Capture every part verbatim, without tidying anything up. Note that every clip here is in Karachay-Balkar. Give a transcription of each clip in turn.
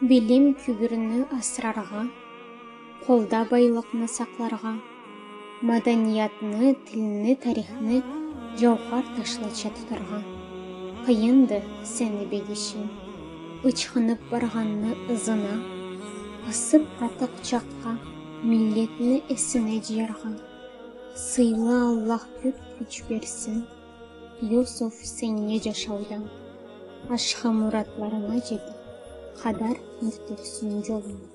Билим кюбюрню асраргъа, къолда байлыкъны сакъларгъа, маданиятны, тилни, тарихни джаухар ташлача тутаргъа. Къыйынды сени бегишинг. Ычхынып баргъанны ызына, къысып къаты къучакъгъа, миллетни эсине джыяргъа. Сыйлы Аллах кёп кюч берсин, Юсуф, сеннге джашаудан, ашхы муратларынга джетип, къадар нюр тёксюн джолунга.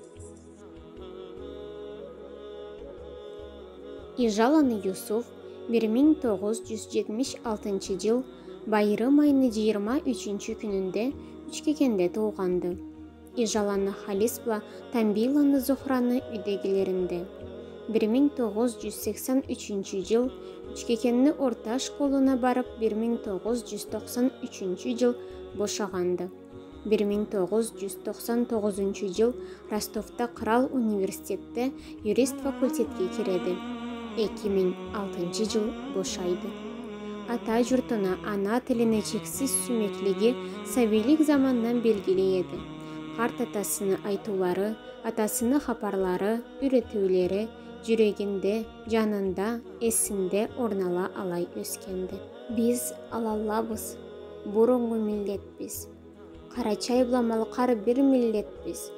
Ижаланы Юсуф бир минг тогъуз джюз джетмиш алтынчы джыл байрым айны джыйырма ючюнчю кюнюнде Учкекенде туугъанды. Ижаланы Халис бла Тамбийланы Зухраны юйдегилеринде. Бир минг тогъуз джюз сексен ючюнчю джыл Учкекенни орта школуна барып, бир минг тогъуз джюз токъсан ючюнчю джыл бошагъанды. Бир минг тогъуз джюз токъсан тогъузунчу джыл Ростовда Кърал университетде юрист факультетге киреди. Эки минг алтынчы джыл бошайды. Ата джуртуна, ана тилине чексиз сюймеклиги сабийлик замандан белгили эди. Къарт атасыны айтыулары, атасыны хапарлары, юретиулери джюрегинде, джанында, эсинде орнала алай ёсгенди. Биз аланлабыз, буруннгу миллетбиз. Къарачай бла малкъар бир миллетбиз.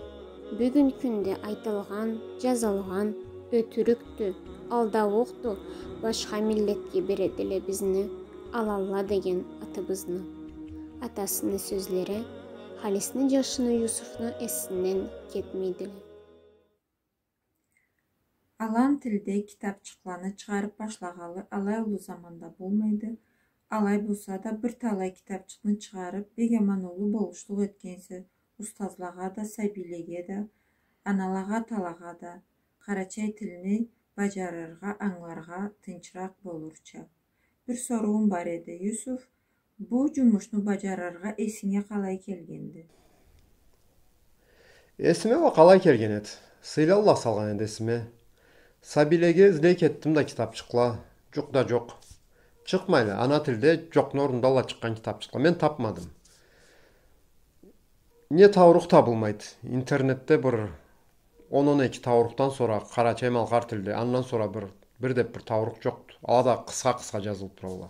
Бюгюн кюнде айтылгъан, джазылгъан ётюрюкдю, алдаукъду, башха миллетге бередиле бизни, аланла деген атыбызны. Атасыны сёзлери Халисни джашыны Юсуфну эсинден кетмейдиле. Алан тилде китапчыкъланы чыгъарып башлагъалы алай уллу заманда болмайды. Алай болса да, бир талай китапчыкъны чыгъарып, бек аман уллу болушлукъ этгенсе устазлагъа да, сабийлеге да, аналагъа, аталагъа да, къарачай тилни баджарыргъа, ангыларгъа тынчыракъ болурча. Бир соруум бар эди, Юсуф, бу джумушну баджарыргъа эсинге къалай келгенди? Эсиме уа къалай келген эди? Сыйлы Аллах салгъан эди эсиме. Сабийлеге излей кетдим да китапчыкъла, джукъ да джокъ. Чыкъмайла, ана тилде джокъну орнунда алай чыкъгъан китапчыкъла. Мен тапмадым. Не таурукъ табылмайды. Интернетде бир он, он эки таурукъдан сора къарачай-малкъар тилде, андан сора бир, бир да бир таурукъ джокъду. Ала да къысха-къысха джазылып туралла.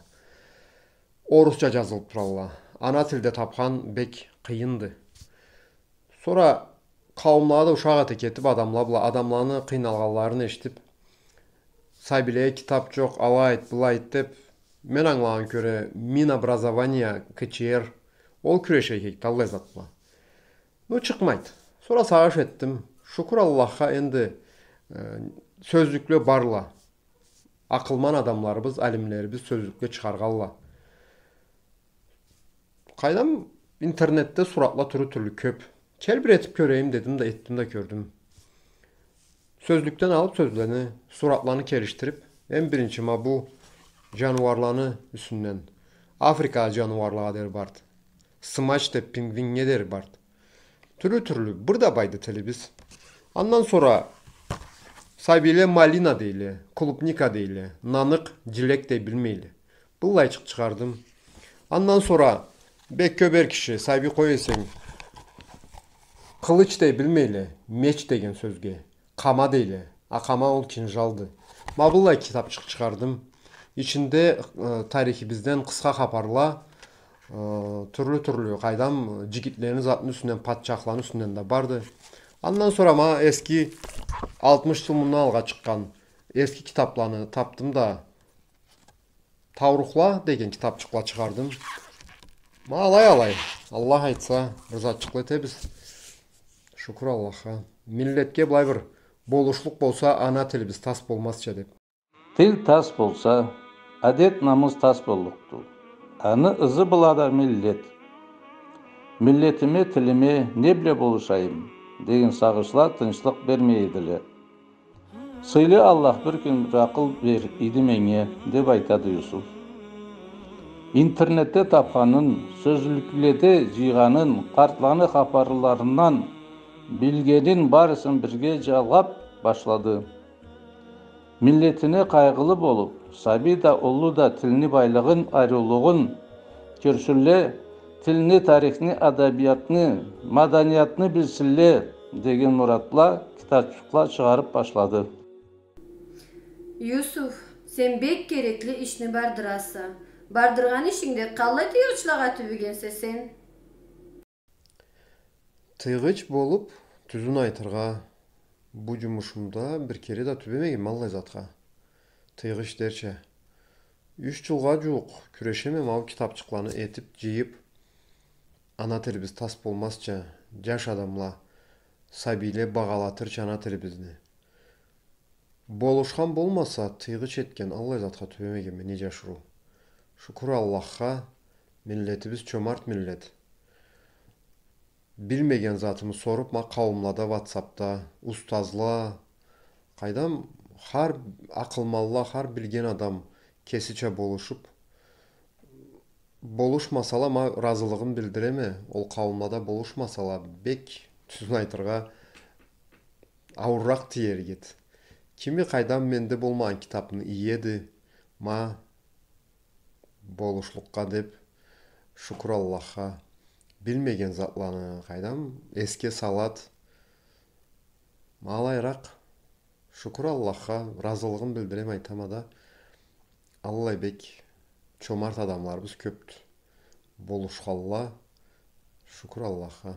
Орусча джазылып туралла. Ана тилде тапхан бек къыйынды. Сора къауумлагъа да ушакъ эте кетип адамла бла, адамланы къыйналгъанларын эшитип, сабийлеге китап джокъ, алай айт, былай айт деп, мен ангылагъан кёре, Минобразование, К Ч Р, ол кюреше эдик аллай зат бла. Ну, чыкъмайды. Сора сагъыш этдим. Шукур Аллахха, энди, э, сёзлюкле барла. Акъылман адамларыбыз, алимлерибиз сёзлюкле чыгъаргъанла. Къайдам, интернетде суратла тюрлю-тюрлю кёп. Кел бир этип кёрейим дедим да, этдим да кёрдюм. Сёзлюкден алып сёзлени, суратланы келишдирип, эм биринчи ма бу джаныуарланы юсюнден, Африка джаныуарлагъа дери барды. Сымач деп пингвиннге дери барды. Тюрлю-тюрлю, бир да байды тилибиз. Андан сора сабийле малина дейле, клубника дейле, наныкъ, джилек дей билмейле. Быллайчыкъ чыгъардым. Андан сора бек кёп эр киши, сабий къой эсенг, къылыч дей билмейле, меч деген сёзге. Къама дейле. А къама ол кинжалды. Ма быллай китапчыкъ чыгъардым. Ичинде, э, тарихибизден къысха хапарла, э, тюрлю-тюрлю, къайдам, джигитлени затны юсюнден, патчахланы юсюнден да барды. Андан сора ма эски, алтмыш джыл мындан алгъа чыкъгъан эски китапланы тапдым да, Таурухла деген китапчыкъла чыгъардым. Ма алай-алай, Аллах айтса, бир затчыкъла этебиз. Шукур Аллахха. Миллетге былай бир болушлукъ болса, ана тилибиз тас болмазча деп. Тил тас болса, адет-намыс тас боллукъду. Аны ызы бла да миллет. Миллетиме, тилиме не бла болушайым деген сагъышла тынчлыкъ бермей эдиле. Сыйлы Аллах бир кюн бир акъыл бер эди меннге, деп айтады Юсуф. Интернетде тапханын, сёзлюкледе джыйгъанын, къартланы хапарларындан билгенин барысын бирге джалгъап башлады. Миллетине къайгъылы болуп, сабий да, уллу да тилни байлыгъын, ариулугъун кёрсюнле, тилни, тарихни, адабиятны, маданиятны билсинле деген мурат бла китапчыкъла чыгъарып башлады. Юсуф, сен бек керекли ишни бардыраса. Бардыргъан ишингде къаллай тыйгъычлагъа тюбегенсе сен? Тыйгъыч болуп, тюзюн айтыргъа, бу джумушумда бир кере да тюбемегенме аллай затха. Тыйгъыч дерча. Юч джылгъа джууукъ кюрешеме ма ол китапчыкъланы этип, джыйып, ана тилибиз тас болмазча, джаш адамла, сабийле багъалатырча ана тилибизни. Болушхан болмаса, тыйгъыч этген аллай затха тюбемегенме, не джашырыу. Шукур Аллахха, миллетибиз чомарт миллет. Билмеген затымы соруп, ма къауумлада, ватсапда, устазла, къайдам, хар акъылманла, хар билген адам кесича болушуп, болушмасала, ма разылыгъын билдиреме, ол къауумлада болушмасала, бек, тюзюн айтыргъа, ауурракъ тиер эди. Кими, къайдам, менде болмагъан китапны иеди, ма болушлукъгъа деп, шукур Аллахха. Билмеген затланы, къайдам, эсге салад. Ма алайыракъ, шукур Аллахха, разылыгъын билдирем, айтама да. Аллай бек чомарт адамларыбыз кёпдю. Болушханла, шукур Аллахха.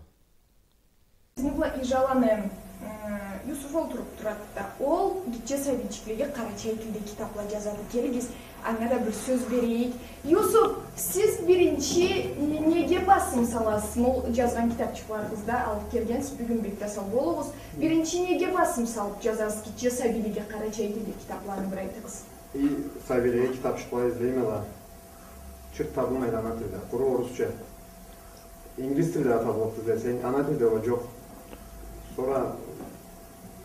Бизни бла Ижаланы, э, Юсуф олтуруп турады да. Ол гитче сабийчиклеге къарачай тилде китапла джазады. Келигиз, анга да бир сёз берейик. Юсуф, сиз биринчи не-, неге басым саласыз? Ол джазгъан китапчыкъларыгъызда алып келгенсиз, бюгюн бек да сау болугъуз. Биринчи неге басым салып джазасыз гитче сабийлеге къарачай тилде китапланы, бир айтыгъыз. И сабийлеге китапчыкъла излейме да, чырт табылмайды ана тилде, къуру орусча. Инглиз тилде да табылып излесенг, ана тилде уа джокъ. Сора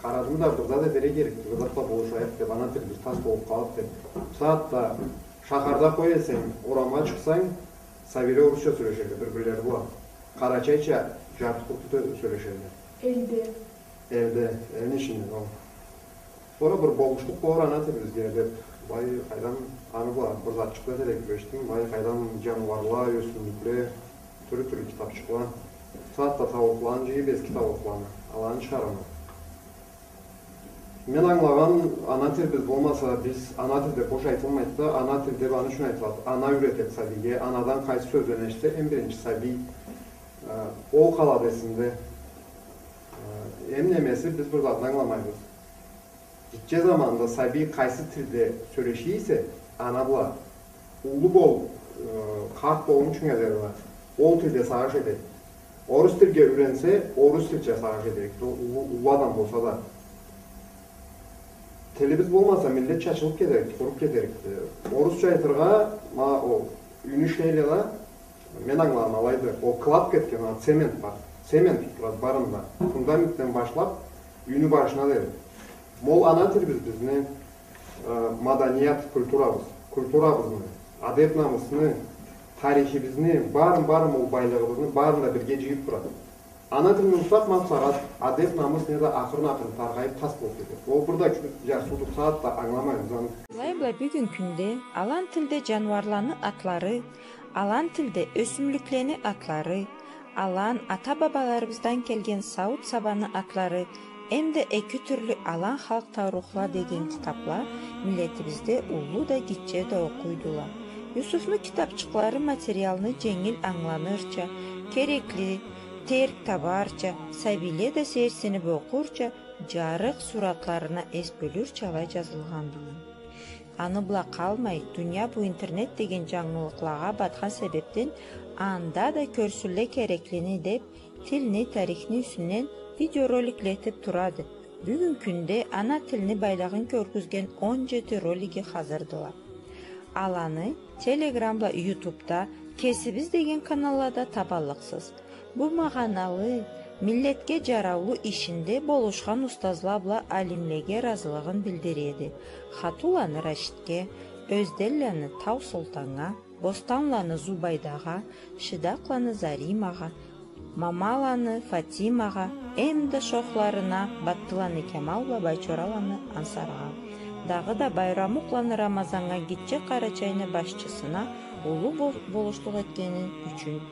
къарадым да, бир зат этерге керекди, бир зат бла болушайыкъ деп, ана тилибиз тас болуп къалады деп. Бусагъатда шахарда къой эсенг, орамгъа чыкъсанг, сабийле орусча сёлешелле бир-бирлери бла. Къарачайча джарты-къурту сё-, сёлешелле. Элде. Элде, элни ичинде, ол. Сора бир болушлукъ болур ана тилибизге деп, былай, къайдам, аны бла бир затчыкъ этерге кюрешдим. Былай, къайдам, джаныуарла, ёсюмлюкле, тюрлю-тюрлю китапчыкъла. Бусагъатда тауукъланы джыйып, эски тауукъланы, аланы чыгъарама. Мен ангылагъан, ана тилибиз болмаса, биз ана тилде, бош айтылмайды да, ана тил деп аны ючюн айтылады. Ана юретеди сабийге, анадан къайсы сёзлени эшитсе, эм биринчи сабий, э, ол къалады эсинде. Э, эм немеси, биз бир затны ангыламайбыз. Гитче заманда сабий къайсы тилде сёлеше эсе, ана бла, уллу бол, э, къарт болгъунчугъа дери да, ол тилде сагъыш этеди. Орус тилге юренсе, орус тилча сагъыш этерикди, уллу, уллу адам болса да. Тилибиз болмаса, миллет чачылып кетерикди, къуруп кетерикди. Орусча айтыргъа, ма, ол, юйню шейле да, мен ангылагъаным алайды, ол къылап кетген, ана, цемент бар. Цемент тутдурады барын да. Фундаментден башлап, юйню башына дери. Ма ол ана тилибиз бизни, э, маданият, культурабыз, культурабызны, адет-намысны, тарихибизни, барын, барын, ол байлыгъыбызны барын да бирге джыйып турады. Ана тилни унутсакъ, ма бусагъат адет-намыс неда ахырын-ахырын таргъайып тас болуп кетеди. Ол бир да джарсыуду, бусагъатда ангыламайбыз аны. Алай бла бюгюн кюнде алан тилде джаныуарланы атлары, алан тилде ёсюмлюклени атлары, алан ата-бабаларыбыздан келген сауут-сабаны атлары эмда эки тюрлю алан халкъ таурухла деген китапла миллетибизде уллу да, гитче да окъуйдула. Юсуфну китапчыкълары материалны дженгил ангыланырча, керекли, терк табарча, сабийле да сейирсинип окъурча, джарыкъ суратларына эс бёлюрча алай джазылгъандыла. Аны бла къалмай, дуния бу интернет деген джангылыкълагъа батхан себепден анда да кёрсюнле кереклини деп, тилни, тарихни юсюнден видеороликле этип турады. Бюгюн кюнде ана тилни байлыгъын кёргюзген он джети ролиги хазырдыла. Аланы Телеграм бла Ютубда, Кесибиз деген каналлада табаллыкъсыз. Бу магъаналы, миллетге джараулу ишинде болушхан устазла бла алимлеге разылыгъын билдиреди. Хатуланы Рашидге, Ёзденланы Тау Солтаннга, Бостанланы Зубайдагъа, Шыдакъланы Заримагъа, Мамаланы Фатимагъа, эмда шохларына Баттыланы Кемал бла Байчораланы Ансаргъа, дагъыда Байрамукъланы Рамазаннга, гитче Къарачайны башчысына уллу бо-, болушлукъ этгени ючюн.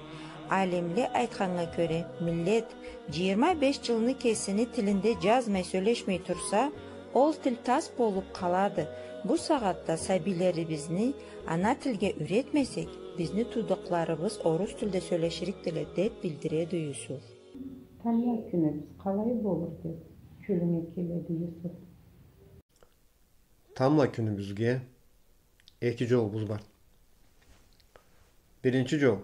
Алимле айтханнга кёре, миллет джыйырма беш джылны кесини тилинде джазмай, сёлешмей турса, ол тил тас болуб къалады. Бу сагъатда сабийлерибизни ана тилге юретмесек, бизни туудакъларыбыз орус тилде сёлеширикдиле, деб билдиреди Юсуф. Тамбла кюнюбюз къалай болур деб кёлюнге келеди, Юсуф? Тамбла кюнюбюзге эки джолубуз бар. Биринчи джол.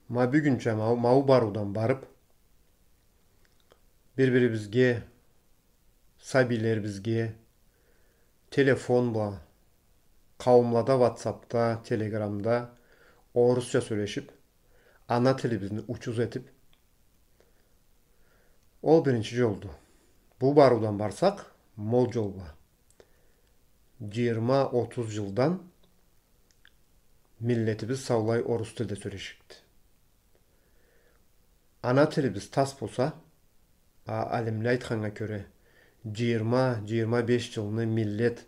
Ма бюгюнча ма-, ма бу барыудан барыб, бир-бирибизге, сабийлерибизге телефон бла, къауумлада, ватсапда, телеграмда орусча сёлешиб, ана тилибизни учуз этиб, ол биринчи джолду. Бу барыудан барсакъ, ма ол джол бла джыйырма, отуз джылдан миллетибиз саулай орус тилде сёлеширикди. Ана тилибиз тас болса, а, алимле айтханнга кёре, джыйырма, джыйырма беш джылны миллет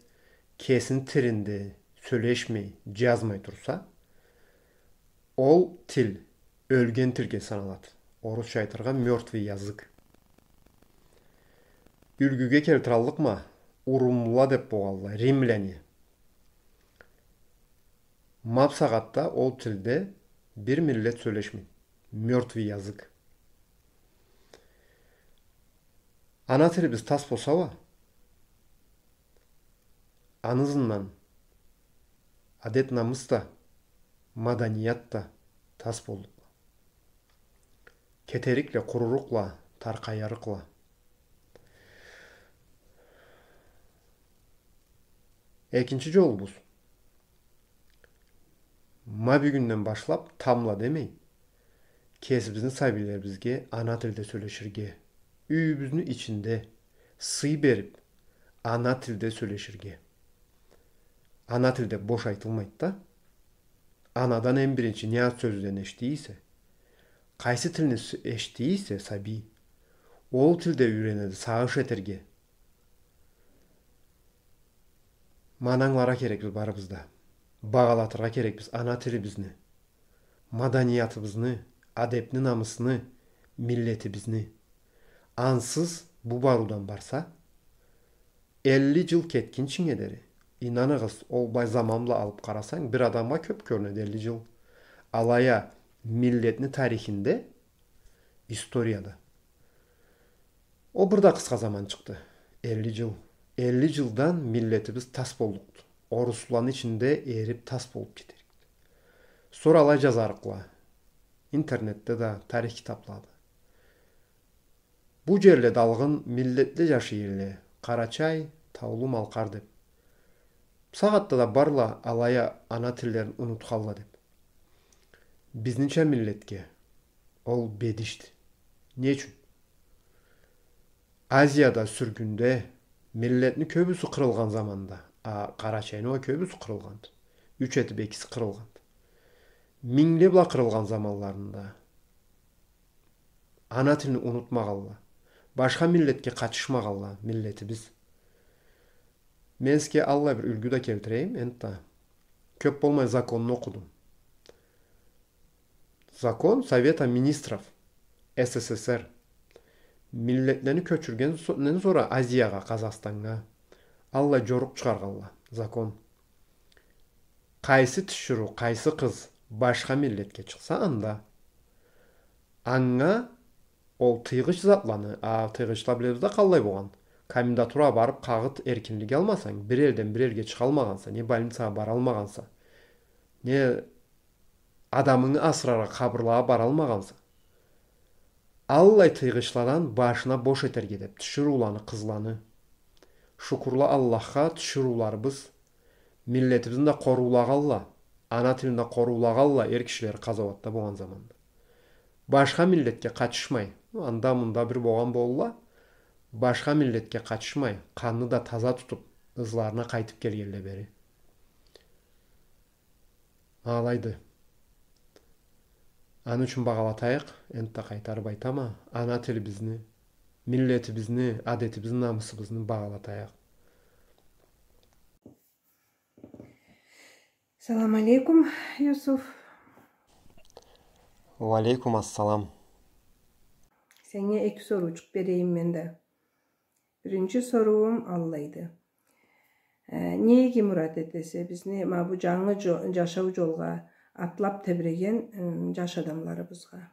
кесини тилинде сёлешмей, джазмай турса, ол тил ёлген тилге саналады. Орусча айтыргъа, мёртвый язык. Юлгюге келтираллыкъма, урумлула деб болгъанла, римляне. Ма бусагъатда ол тилде бир миллет сёлешмейди. Мёртвый язык. Ана тилибиз тас болса уа, аны ызындан адет-намыс да, маданият да тас боллукъла. Кетерикла, къурурукъла, таркъайарыкъла. Экинчи джолубуз. Ма бюгюнден башлаб, тамбла демей, кесибизни сабийлерибизге ана тилде сёлеширге, юйюбюзню ичинде сый бериб, ана тилде сёлеширге. Ана тилде бош айтылмайды да. Анадан эм биринчи не ат сёзюден эшите эсе, къайсы тилни с-, эшите эсе сабий, ол тилде юйренеди сагъыш этерге. Ма аны ангыларгъа керекбиз барыбыз да. Багъалатыргъа керекбиз ана тилибизни, маданиятыбызны, адебни, намысны, миллетибизни. Ансыз бу барыудан барса, элли джыл кетгинчинге дери, ийнаныгъыз, ол бай заман бла алыб къарасанг, бир адамгъа кёб кёрюнеди элли джыл. Алай а миллетни тарихинде, историяда ол бир да къысха заманчыкъды. Элли джыл. Элли джылдан миллетибиз тас боллукъду. Орусланы ичинде эриб тас болуб кетерикди. Сора алай джазарыкъла интернетде да, тарих китаблада. Бу джерледе алгъын миллетле джашай элле, Къарачай, Таулу, Малкъар деб. Бусагъатда да барла алай а ана тиллерин унутханла деб. Бизнича миллетге ол бедишди. Не ючюн? Азияда сюргюнде миллетни кёбюсю къырылгъан заманда, а Къарачайны уа кёбюсю къырылгъанды. Юч этиб экиси къырылгъанды. Мингле бла къырылгъан заманларында ана тилни унутмагъанла, башха миллетге къатышмагъанла миллетибиз. Мен сизге аллай бир юлгю да келтирейим, энтда. Кёб болмай законну окъудум. Закон Совета Министров СССР. Миллетлени кёчюргенден сора Азиягъа, Къазахстаннга аллай джорукъ чыгъаргъанла. Закон. Къайсы тиширыу, къайсы къыз башха миллетге чыкъса, анда анга ол тыйгъыч затланы, а тыйгъычла билебиз да къаллай болгъан. Комендатурагъа барыб къагъыт эркинлиги алмасанг, бир элден бир элге чыгъалмагъанса, не больницагъа баралмагъанса, не адамынгы асыраргъа къабырлагъа баралмагъанса, аллай тыйгъычладан башына бош этерге деб, тиширыуланы, къызланы. Шукурла Аллахха, тиширыуларыбыз миллетибизни да къоруулагъанла, ана тилни да къоруулагъанла эр кишилери къазауатда болгъан заманда. Башха миллетге къатышмай, анда-мында бир болгъан болурла, башха миллетге къатышмай, къанны да таза тутуб, ызларына къайтыб келгенле бери. Алайды. Аны ючюн багъалатайыкъ, энтда къайтарыб айтама, ана тилибизни, миллетибизни, адетибизни, намысыбызны багъалатайыкъ. Салам алейкум, Юсуф. Уалейкум ассалам. Сеннге эки соруучукъ берейим мен да. Биринчи соруум аллайды. Э, неге мурат этесе бизни ма бу жангы жо-, жашау жолгъа атлап тебиреген, м, жаш адамларыбызгъа?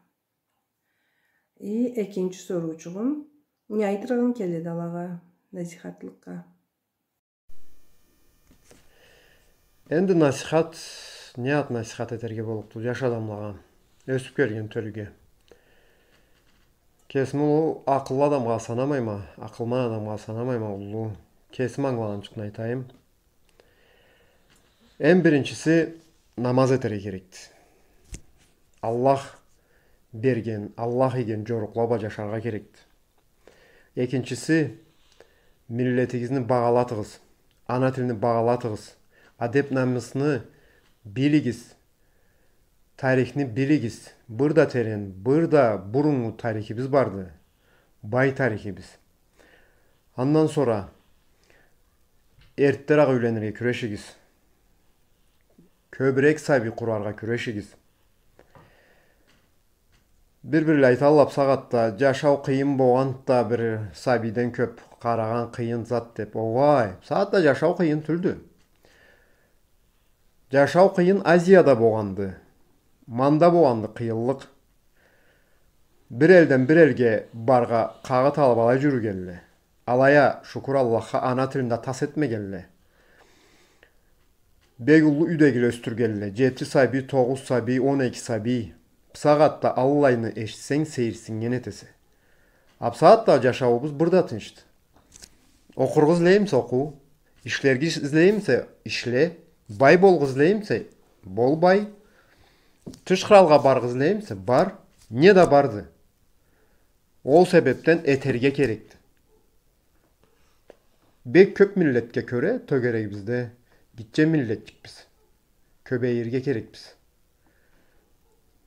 И экинчи соруучугъум, не айтырыгъынг келеди алагъа насихатлыкъгъа? Энди насихат, не зат насихат этерге боллукъду жаш адамлагъа, ёсюп келген тёлюге? Кесими уллу акъыллы адамгъа санамайма, акъылман адамгъа санамайма, уллу кесим ангылагъанчыкъны айтайым. Эм биринчиси, намаз этерге керекди. Аллах берген, Аллах ийген жорукъла бла жашаргъа керекди. Экинчиси, миллетигизни багъалатыгъыз, ана тилни багъалатыгъыз, адеп-намысны билигиз, тарихни билигиз. Бир да терен, бир да буруннгу тарихибиз барды. Бай тарихибиз. Андан сора эртдеракъ юйленирге кюрешигиз. Кёбюрек сабий къураргъа кюрешигиз. Бир-бирле айталла, бусагъатда жашау къыйын болгъанды да, бир сабийден кёп къарагъан къыйын зат деп. Огъай, бусагъатда жашау къыйын тюлдю. Жашау къыйын Азияда болгъанды. Мында болгъанды къыйынлыкъ. Бир элден бир элге баргъа къагъыт алып алай жюрюгенле. Алай а, шукур Аллахха, ана тилин да тас этмегенле. Бек уллу юйдегиле ёсдюргенле. Жети сабий, тогъуз сабий, он эки сабий. Бусагъатда аллайны эшитсенг, сейирсиннген этесе. А бусагъатда жашауубуз бир да тынчды. Окъургъа излеймисе, окъу. Ишлерге излеймисе, ишле. Бай болгъа излеймисе, бол бай. Тыш къралгъа баргъа излеймисе, бар. Не да барды. Ол себепден этерге керекди. Бек кёп миллетге кёре тёгерегибизде гитче миллетчикбиз. Кёбейирге керекбиз.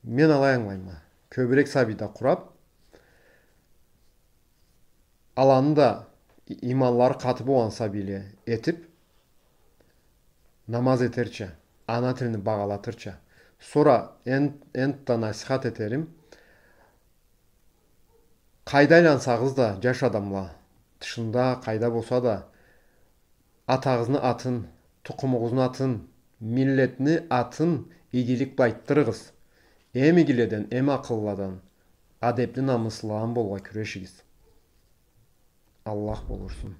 Мен алай ангылайма. Кёбюрек сабий да къурап, аланы да и-, иманлары къаты болгъан сабийле этип, намаз этерча, ана тилни багъалатырча. Сора эн-, энтда насихат этерим. Къайда айлансагъыз да, жаш адамла, тышында, къайда болса да, атагъызны атын, тукъумугъузну атын, миллетни атын игилик бла айтдырыгъыз. Эм игиледен, эм акъыллыладан, адепли, намыслыладан болгъа кюрешигиз. Аллах болурсун.